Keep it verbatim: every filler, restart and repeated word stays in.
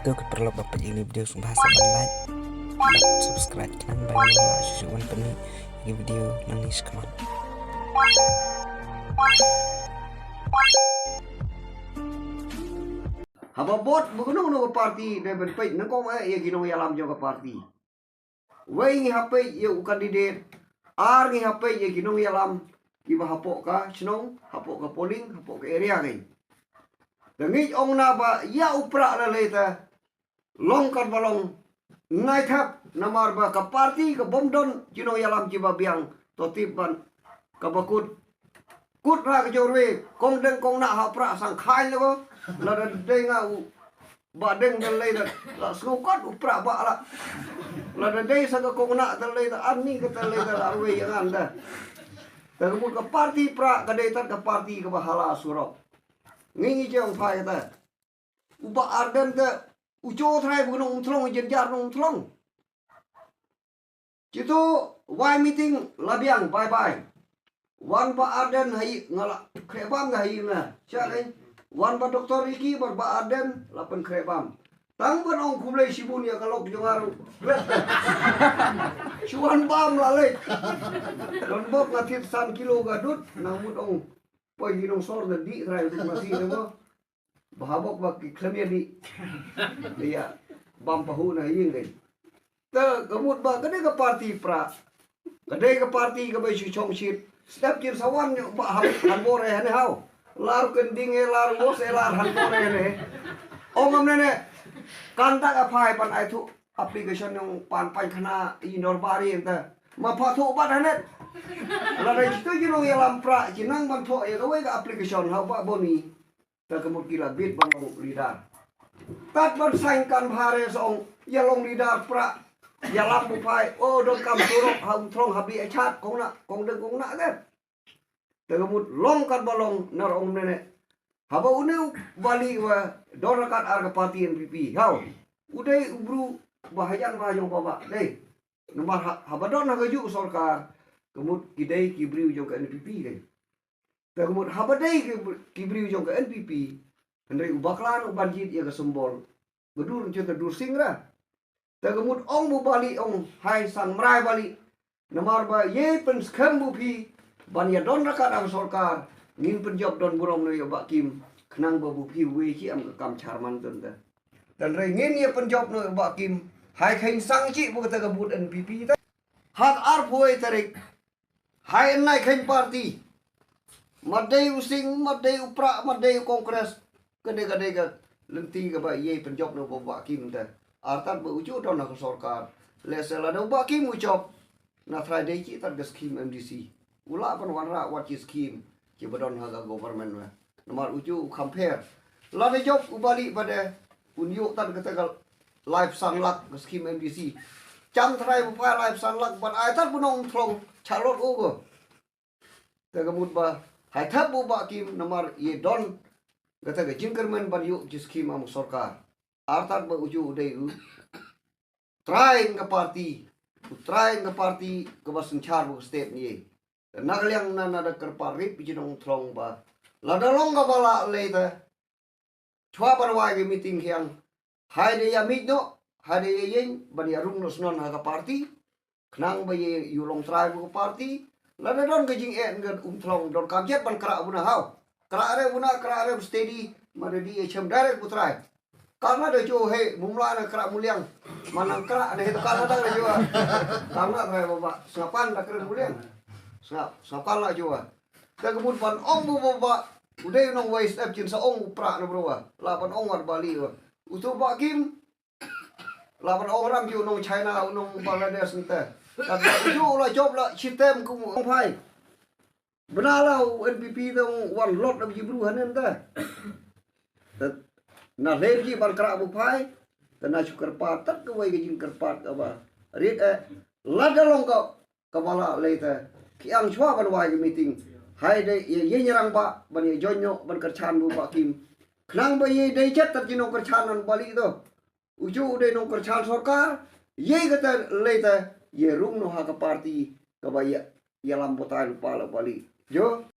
To ki paralok ba peit ïa kine ki video sngewbha sa ban like bad subscribe khnang ba ngin ïa shu shu wan pyni ïa ki video nangne shakhmat. Haba bud ba kano kano ka party dei ban peit nyngkong eh ïa ki nongïalam jong ka party. Wei ngi hap peit ïa u candidate, ar ngi hap peit ïa ki nongïalam kiba hapoh ka shnong, hapoh ka polling, hapoh ka area kein. Te ngi ong na ba ïa u Prah lei lei te long kat ba long, nai thap namar ba ka party ka bym don ki nongïalam kiba biang, to tip ban kaba kut kut ra ka jong rwe, kong deng kong nah ha Prah sang khain lego. Lada dei nga u Bah Deng te lei te la sngew kot u Prah bah la. Lada dei sa ka kong nah te lei te ani ka te lei te la rwe ïa ngan te. Te ka mut ka party Prah ka dei tat ka party kaba hala surok. Ngi ngi jong phai te. U Bah Ardent te u jo trai bu nong thlong jin jar nong thlong. Kitu wai meeting la biang bye bye. Wan Bah Ardent ha ïing nga la khreh bam nga ha ïing nga. Sha kein. Wan Bah Doctor Ricky bad Bah Ardent la pynkhreh bam. Tang ban ong khublei shibun ïa ka lok jong nga ruh. Shu wan bam la leit. Don bok nga thied san kilo ka dud nang mut ong. Poi ki nong sor da dih trai dud masi da mo. Ba ha bok ba ki khlem ïa dih. Ïa bam pahu na ïing kein. Te ka mut ba ka dei ka party Prah. Ka dei ka party kaba shu chong shit. Step kin sa wan ïa ba ha han bor eh ne hau. Lar ken ding eh lar bos eh lar han bor eh ne. Ong am ne ne. Kan ta ka phai pan ai thu application nong pan pan khana i nor bari enta. Ma pha thu bat hanet. La dei kitu ki nongïalam Prah ki nang ban tho ïa ka wei ka application hau ba boni. Te ka mut ki la bit ban long leader. Tat ban sain kan bha re song ïa long leader Prah. Ïalam bu phai o don kam surok ha um thlong ha bi achat kong na kong deng kong na ke. Te ka mut long kat ba long nar ong ne ne. Haba une u Bali wa don rakat ar ka party N P P. Hau. U dei u bru ba hajan ba jong ba ba. Dei. Namar ha, haba don ha ka juk sorkar ka mut ki dei ki briew jong ka N P P dei. Te ka mut haba dei ki, ki briew jong ka N P P, hynrei u bakla u ban jied ïa ka symbol. Ba dur nju ta dur sing ra. Te ka mut ong bu Bali ong hai sang mrai Bali. Namar ba ïe pynskhem bu phi ban ïa don rakat ha ka sorkar, ngin pynjop don burom no ïa Bah Kim, khnang ba bu phi wei chi am ka kam charman tun te. Te hynrei ngin ïa pynjop no ïa Bah Kim, hai khein sang chi bu kata ka but N P P te. Hat ar phuai tarik. Hai nai khein party. Mat dei u Sing, mat dei u Prah, mat dei u Congress. Ka dei ka dei ka lynti kaba ïa pynjop no ba Bah Kim te. Artat ba u ju don ha ka sorkar. Lehse lada u Bah Kim u jop. Na trai dei chi tat ka scheme M D C. U lah ban wanrah wat chi scheme. Chi ba don ha ka government wa. Namar u ju u compare. Lada jop u Bali ba de. Un yu tat kata ka live san lak ka scheme M D C. Cham trai bu phai live san lak ban ai tat bu nong thlong chalot u ko. Te ka mut ba hai thap bu Bah Kim namar ïe don kata ka jingkyrmen ban yu chi scheme am sorkar. Artat ba u ju u dei u. Trai ka party. U trai ka party kaba synchar bu state ni. Te na ka liang na na da kyrpad rip ji nong thlong ba. Lada long kaba la lei te. Chwa ban wai ki meeting hiang. Hai de ïa mih noh, hai de ïa ïeng, ban ïa rung noh snon ha ka party. Khnang ba ïa ïu long trai bu ka party. Lada don ka jingeh ngan um thlong don ka jet ban kra bu na hau. Kra re bu na, kra re bu steady, ma da di ïa chem direct bu trai. Ka na da jo he, mumla na kra muliang. Ma nang kra ne he to ka na da jo. Ka na trai ba ba, sngapan da kra muliang. Sngapan la jo. Te ka mut ban ong bu ba ba. U dei u nong wei step chin sa ong u Prah na bro wa. La ban ong wat Bali wa. U tu Bah Kim. La ban ong ram ju nong China, u nong Bangladesh nte. Ka ju la jop la chitem ku ong phai. Bna la u N P P te ong wan lot la ji bru hanen te. Na ler ji ban kra bu phai. Te na shu kyrpad tat ka wei ka jing kyrpad ka ba. Rit eh. Lada long ka Ka ba la lei te ki ang chwa ban wai ka meeting. Hai de ye ye nyerang ba ban ye join no ban kyrchan bu Bah Kim. Khnang ba ye dei chet tat ji nong kyrchan nan Bali to. U ju u dei nong kyrchan sorkar. Ye ka te lei te ye rung no ha ka party ka ba ye ye lam botai lupa la Bali. Jo.